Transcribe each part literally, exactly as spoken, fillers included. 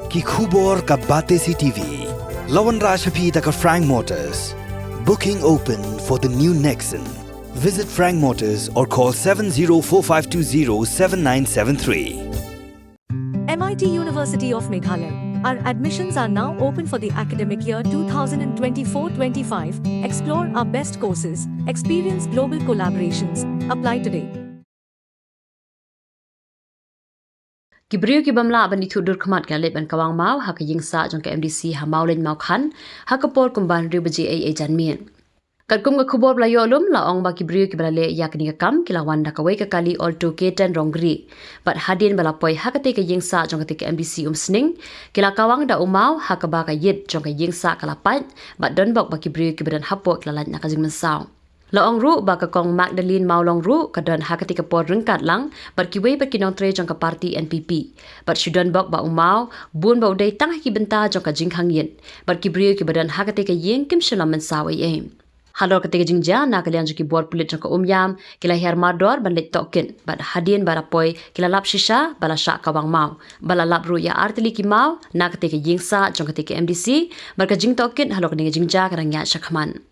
Ki khubor ka Batesi T V. La wanrah sha phi da ka Frank Motors. Booking open for the new Nexon. Visit Frank Motors or call seven zero four five two zero seven nine seven three. M I T University of Meghalaya. Our admissions are now open for the academic year twenty twenty-four twenty-five. Explore our best courses, experience global collaborations. Apply today. Ki briew ki bym lah ban ithuh dur khmat ki la leit ban kawang maw ha ka ïing sah jong ka M D C ha Mawlein Mawkhan ha ka por kumba hynriew baje ei ei janmiet. Katkum ka khubor ba la ïoh lum, la ong ba ki briew kiba la leh ïa kane ka kam ki la wan da kawei ka kali Alto K ten rong gri. Bad hadien ba la poi ha katei ka ïing sah jong katei ka M D C Umsning, ki la kawang da u maw ha kaba ka ïit jong ka ïing sah ka la pait, bad don bok ba ki briew kiba don hapoh ki la lait na ka jingmynsaw. La ong ruh ba ka Kong Magdalene Mawlong ruh ka don ha katei ka por ryngkat lang bad kiwei bad ki nongtrei jong ka party N P P. Bad shu don bok ba u maw, bun ba u dei tang ha ki bynta jong ka jingkhang ïit. Bad ki briew kiba don ha katei ka ïing kim shym la mynsaw ei ei. Halor katei ka jingjia, na ka liang jong ki bor pulit jong ka Umïam ki la hiar mardor ban leit tohkit, bad hadien ba la poi ki la lap shisha ba la shah kawang maw. Ba la lap ruh ïa ar tylli ki maw na katei ka ïing sah jong katei ka M D C. Bad ka jingtohkit halor kane ka jingjia ka dang ïaid shakhmat.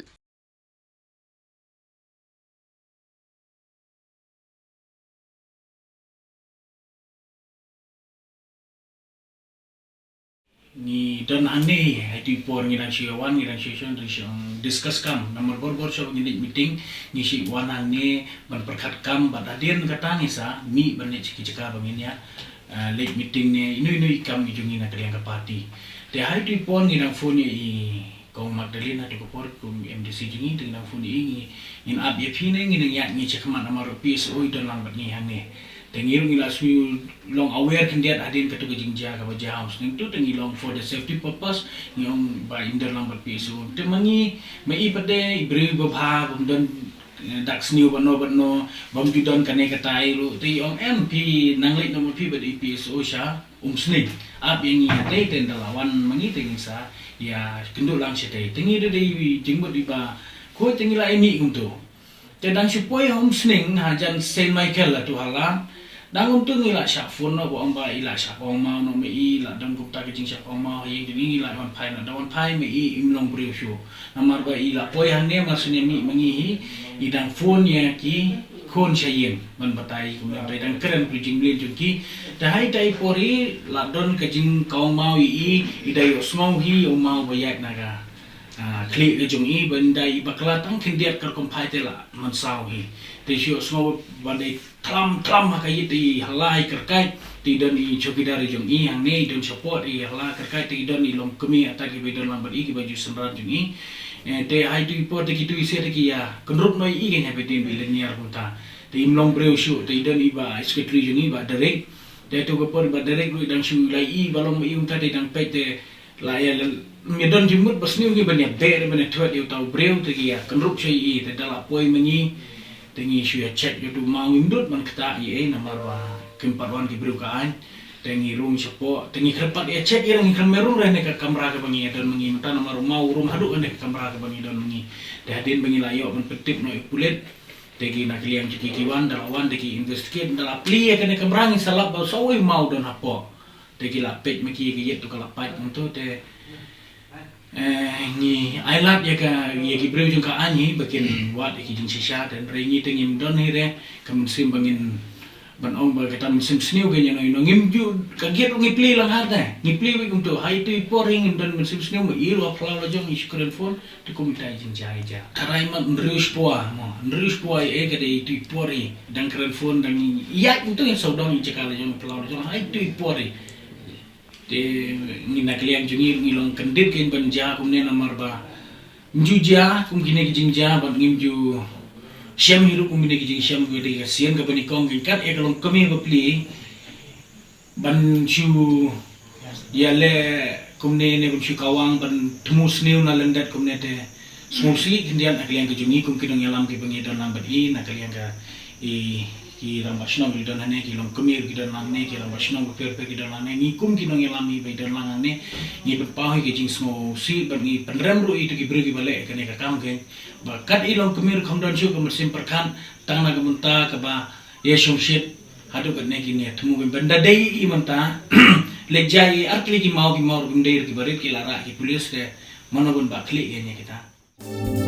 Ngi don hangne, ha itu i por ngi dang shu wan, ngi dang shu shu dang shu discuss kam. Namar bor bor shu ngi leit meeting, ngi shu wan hangne ban pyrkhat kam, bad hadien kata ngi sa mih ban leit sha ki jaka ba ngin ïa, eh, leit meeting ne ino ino i kam ngi jong ngi na ka liang ka party. Te ha itu i por ngi dang phone ïa i Kong Magdalene ha itu ka por kum M D C jong ngi, te ngi dang phone ïa i, ngi, ngin ap ïa phi ne ngin ïa ngi check mat namar P S O i don lang bad ngi hangne. Te ngi ruh ngi la shu long aware khyndiat hadien katu ka jingjia kaba jia ha Umsning tu, te ngi long for the safety purpose, ngi ong ba im don lang bad P S O. Te ma ngi, ma i pat de i briew ba bha, bym don, eh, dak sniew bad no bad no, bym ju don kane katai ruh, te i ong em phi nang leit noh ma phi bad i P S O sha Umsning. Ap ïa ngi ïa tei, te nda la wan ma ngi te ngin sa ïa kynduh lang shatei. Te ngi da dei jingmut iba khuid te ngi la ïa mih kumtu. Te dang shu poi ha Umsning, ha jan Saint Michael la tu hala. Dang kumtu ngi la shah phone noh ba ong ba i la shah kawang maw noh ma i, la don kumta ka jingshah kawang maw ha ïing jong ngi, ngi la wan phai noh, da wan phai ma i im long briew shuh. Namar ba i la poi hangne mar shu ïa mih ma ngi hi, i dang phone ïa ki khun sha ïing ban batai kumne, ba i dang kren ka jingmlien jong ki. Te ha ita i por hi la don ka jingkawang maw ïa i, i da ïohsngew hi ïa u maw ba ïaid na ka, ah, khlieh ka jong i, ba nda i bakla tang khyndiat ka rukom phai te la mynsaw hi. Te shu ïohsngew ba dei thlam thlam ha ka ïit, i hala i kyrkait, te i don i chowkidar i jong i hangne, i don shapoh i hala kyrkait, te i don i longkmie ata kiba i don lang bad i kiba ju synran jong i. Eh, te ha itu i por te kitu i se te ki ïa kynrup noh i, i kane ha Beit Din ba i lyniar kumta. Te im long briew shuh, te i don i ba secretary jong i ba Derek. Te tu ka por ba Derek ruh i dang shu la i ba long ma i kumta, te i dang peit te la ïa lel, ym don jingmut ba sniew ngi ban ïa beh, ban ïa thwet ïa uta u briew, te ki ïa kynrup sha i, te da la poi ma ngi, te ngi shu ïa check ïa utu u maw, ngim dut ban ktah ïa i, namar ba kim pat wan ki briew ka aiñ, te ngi rung shapoh, te ngi kyrpad ïa check ïa, ngi kyrmen rung re ne ka kamra kaba ngi ïa don ma ngi, mynta namar u maw u rung haduh ne ka kamra kaba ngi don ma ngi, te hadien ba ngi la ïoh ban pyntip noh ïa u pulit, te ki na ka liang jong ki ki wan, da la wan, te ki investigate, da la plie ïa kane ka kamra, ngi sa lap ba sa uwei u maw u don hapoh. Te ki la peit ma ki ïa ka ïit tu ka la pait kumtu te, eh, ngi ailad ïa ka, ïa ki briew jong ka aiñ hi ba kin wad ïa ki jingshisha, te hynrei ngi te ngim don hi re ka mynsiem ba ngin ban ong ba kata mynsiem sniew ka ïano ïano, ngim ju, ka gate ruh ngi plie lang ha te, ngi plie wei kumtu, ha itu i por hi ngim don mynsiem sniew, ma i ruh ha phyllaw la jong i shu kren phone. Te kum ita i jingjia i jia. Tharai mat hynriew spah mo, hynriew spah i, eh, ka dei itu i por i. Dang kren phone, dang ïaid kumtu, ïa sawdong i jaka la jong, phyllaw la jong, ha itu i por i. Te ngi na ka liang jong ngi, ngi long kyndit kein ban jia kumne namar ba ym ju jia kum kine ki jingjia, bad ngim ju shem hi ruh kum kine ki jingshem, ka dei ka sien kaba nyngkong kein, kat ïa ka longkmie bapli. Ban shu ïaleh kumne ne ban shu kawang ban thmu sniew na lyndet kumne te sngewsih khyndiat na ka liang ka jong ngi kum ki nongïalam kiba ngi don lang bad i, na ka liang ka i, ki rangbah shnong ki don hangne, ki longkmie ki don lang ne, ki rangbah shnong bapher bapher ki don lang ne, ngi kum ki nongïalam i ba i don lang hangne, ngi pynpaw hi ka jingsngewsih bad ngi pynrem ruh ïa itu ki briew kiba leh kane ka kam kein, ba kat i longkmie ruh kham don shuh ka mynsiem pyrkhat tang na ka bynta kaba ïa shongshit haduh katne kine thmu kein, ban da dei i mynta Leit jai ar tylli ki maw ki maw ruh kim dei ruh ki barit ki la rah ki pulis te. Mano ban bah khlieh ïa kita.